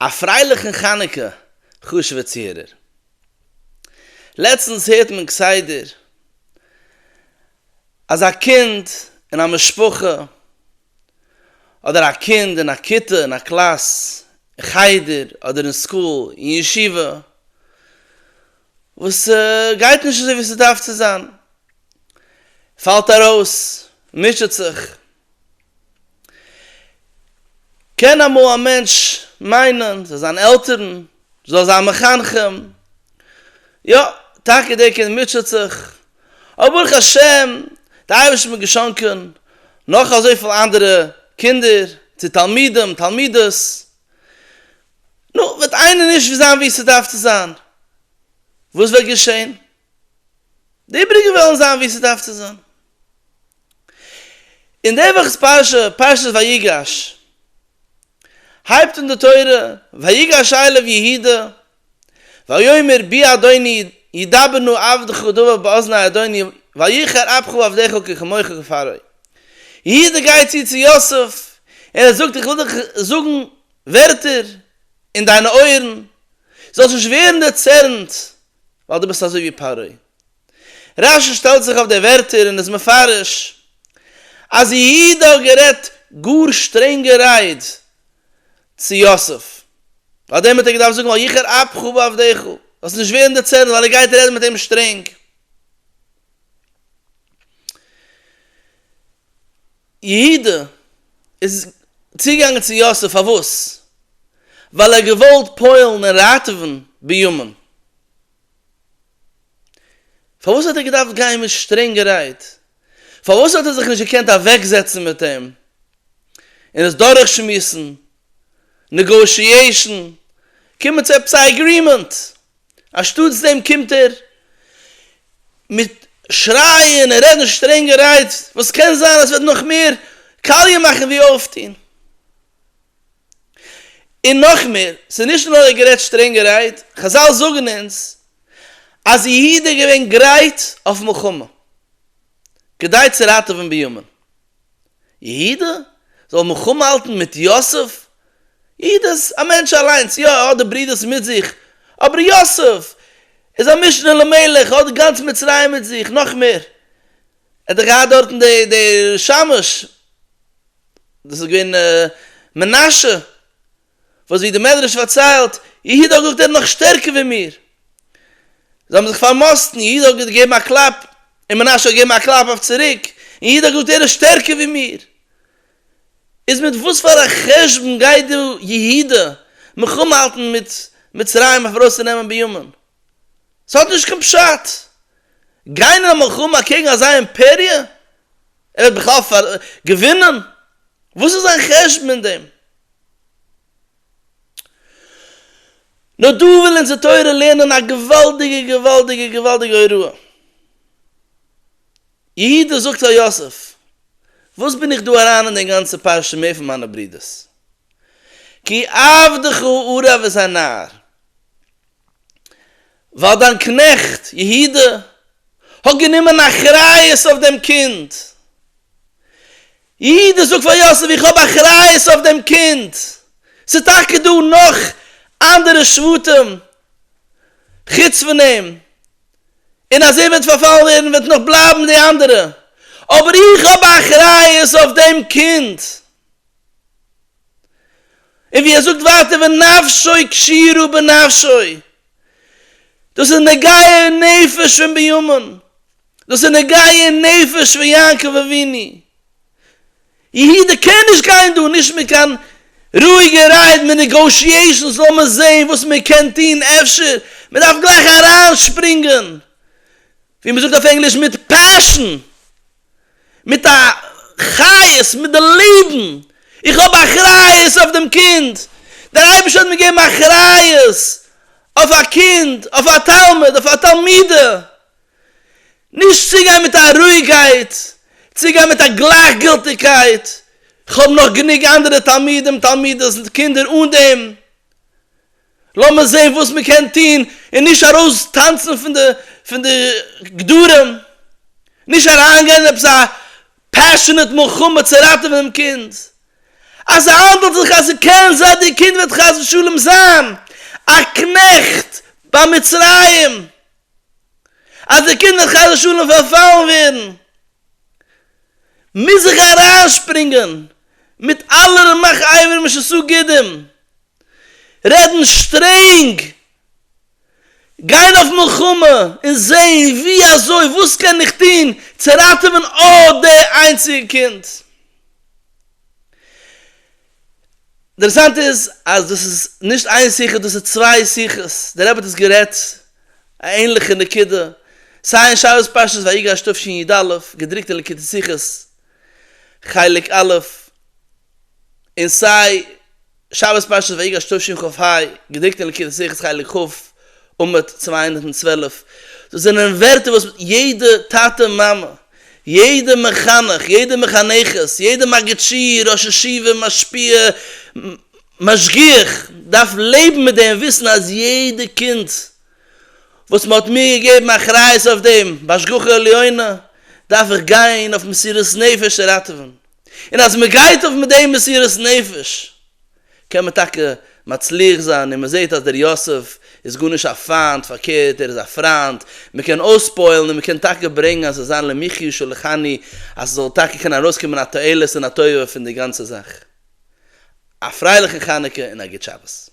א פרייליכן חנוכה חשוב'ע צוהערער. לעצטנס הערט מען כסדר אז א קינד אין א משפחה, אדער א קינד אין א כיתה, אין א קלאס, אין חדר, אדער אין school, אין ישיבה, וואס גייט נישט אזוי ווי ס'דארף צו זיין, פאלט ארויס, מוטשעט זיך. קען אמאל א מענטש מיינען, זאל זיין עלטערן, זאל זיין מחנכים, יא, טאקע דער קינד מוטשעט זיך, אבער ברוך השם, דער אייבערשטער האט מיר געשאנקען נאך אזויפיל אנדערע קינדער, צו תלמידים, תלמידות, נו, וועט איינער נישט זיין ווי ס'דארף צו זיין, וואס וועט געשען? די איבריגע וועלן זיין ווי ס'דארף צו זיין. אין די וואכ'ס פרשה, פרשת ויגש, הייבט אן די תורה, ויגש אליו יהודה, ויאמר בי אדוני ידבר נא עבדך דבר באזני אדוני ויחר אפך עבדך כי כמוך כפרעה. יהודה גייט צו צו יוסף, און ער זאגט איך וויל דיך זאגן ווערטער אין דיינע אויערן, זאלסט נישט ווערן דערצערנט ווייל דו ביסט אזוי ווי פרעה. רש"י שטעלט זיך אויף די ווערטער און איז מפרש אז יהודה האט גערעדט גאר שטרענגע רייד צו יוסף, פאר דעם האט ער געדארפט זאגן אל יחר אפך בעבדך, זאלסט נישט ווערן דערצערנט ווייל ער גייט רעדן מיט אים שטרענג. יהודה איז צוגעגאנגען צו יוסף פארוואס? ווייל ער האט געוואלט פועל'ן און ראטעווען בנימין. פארוואס האט ער געדארפט גיין מיט שטרענגע רייד? פארוואס האט ער זיך נישט געקענט אוועקזעצן מיט אים און עס דורכשמועסן, negotiation, קומען צו עפעס א agreement? אנשטאטס דעם קומט ער מיט שרייען און רעדן שטרענגע רייד, וואס קען זיין אז עס וועט נאך מער קאליע מאכן ווי אויפטון. און נאך מער, ס'איז נישט נאר ער האט גערעדט שטרענגע רייד, חז"ל זאגן אונז אז יהודה איז געווען גרייט אויף מלחמה כדי צו ראטעווען בנימין. יהודה זאל מלחמה האלטן מיט יוסף? יהודה איז א מענטש אליינס, יא ער האט די ברידערס מיט זיך, אבער יוסף איז א משנה למלך, ער האט גאנץ מצרים מיט זיך, נאך מער, ער האט דאך געהאט דארטן די שמש, דאס איז געווען מנשה, וואס ווי די מדרש פארציילט, יהודה האט געזאגט ער איז נאך שטערקער ווי מיר. זיי האבן זיך פארמאסטן, יהודה האט געגעבן א קלאפ, און מנשה האט געגעבן א קלאפ אויף צוריק, און יהודה האט געזאגט ער איז שטערקער ווי מיר. איז מיט וואס פאר א חשבון גייט דא יהודה מלחמה האלטן מיט מצרים אויף ארויסצונעמען בנימין? ס'האט נישט קיין פשט! גיין אין א מלחמה אקעגן אזא אימפעריע? ער וועט בכלל פאר געווינען? וואס איז זיין חשבון אין דעם? נאר דא וויל אונזער תורה לערנען א געוואלדיגע געוואלדיגע געוואלדיגע הוראה. יהודה זאגט פאר יוסף, וואס בין איך דא אריין אין די גאנצע פרשה מער פון מיינע ברידערס? כי עבדך ערב את הנער. ווייל דיין קנעכט יהודה האט גענומען אחריות אויף דעם קינד. יהודה זאגט פאר יוסף, איך האב אחריות אויף דעם קינד. ס'איז טאקע דא נאך אנדערע שבטים חוץ פון אים, און אז ער וועט פארפאלן ווערן וועט נאך בלייבן די אנדערע, אבער איך האב אחריות אויף דעם קינד. און ווי ער זאגט ווייטער ונפשו קשורה בנפשו, דאס איז נוגע אין נפש פון בנימין, דאס איז נוגע אין נפש פון יעקב אבינו. יהודה קען נישט גיין דא נישט מיט קיין רואיגע רייד מיט negotiations לאמיר זעהן וואס מען קען טון אפשר, מען דארף גלייך אריינשפרינגען ווי מען זאגט אויף ענגליש מיט passion. מיט א חיות, מיט די לעבן, איך האב אחריות אויף דעם קינד, דער אייבערשטער האט מיר געגעבן אחריות אויף א קינד, אויף א תלמיד, אויף א תלמידה, נישט צוגיין מיט א רואיגקייט, צוגיין מיט א גלייכגילטיגקייט, איך האב נאך גענוג אנדערע תלמידים, תלמידות, קינדער אן דעם. לאמיר זען וואס מען קען טון און נישט ארויס טאנצן פון די פון די גדרים, נישט אריינגיין אין עפעס א passionate מלחמה צו ראטעווען דעם קינד. אז ס'האנדלט זיך אז ס'קען זיין די קינד וועט חס ושלום זיין א קנעכט ביי מצרים, אז די קינד וועט חס ושלום פארפאלן ווערן, מוז איך אריינשפרינגען מיט אלע רמ"ח איברים שס"ה גידים, רעדן שטרענג, גיין אויף מלחמה און זען ווי אזוי, וואס קען איך טון צו ראטעווען אט די איינציגע קינד. אינטערעסאנט איז אז דאס איז נישט איין שיחה, דאס איז צוויי שיחות, דער רבי האט עס גערעדט א ענליכע נקודה, סיי אין שבת פרשת ויגש תשי"א, געדרוקט אין ליקוטי שיחות חלק א', און סיי שבת פרשת ויגש תשכ"ה, געדרוקט אין ליקוטי שיחות חלק כ', עמוד 212, דאס זענען ווערטער וואס יעדע טאטע מאמע, יעדע מחנך, יעדע מחנכת, יעדע מגיד שיעור, ראש ישיבה, משפיע, משגיח, דארף לעבן מיט דעם וויסן אז יעדע קינד וואס מען האט מיר געגעבן אחריות אויף דעם, בהשגחה עליונה, דארף איך גיין אויף מסירות נפש צו ראטעווען. און אז מען גייט אויף מיט דעם מסירות נפש, קען מען טאקע מצליח זיין, און מען זעט אז דער יוסף איז גארנישט א פיינט, פארקערט ער איז א פריינט, מען קען אויספועלן און מען קען טאקע ברענגען אז ס'זאל זיין למחיה שלחני, אז ס'זאל טאקע קענען ארויסקומען א תועלת און א טובה פון די גאנצע זאך. א פרייליכן חנוכה און א גוט שבת.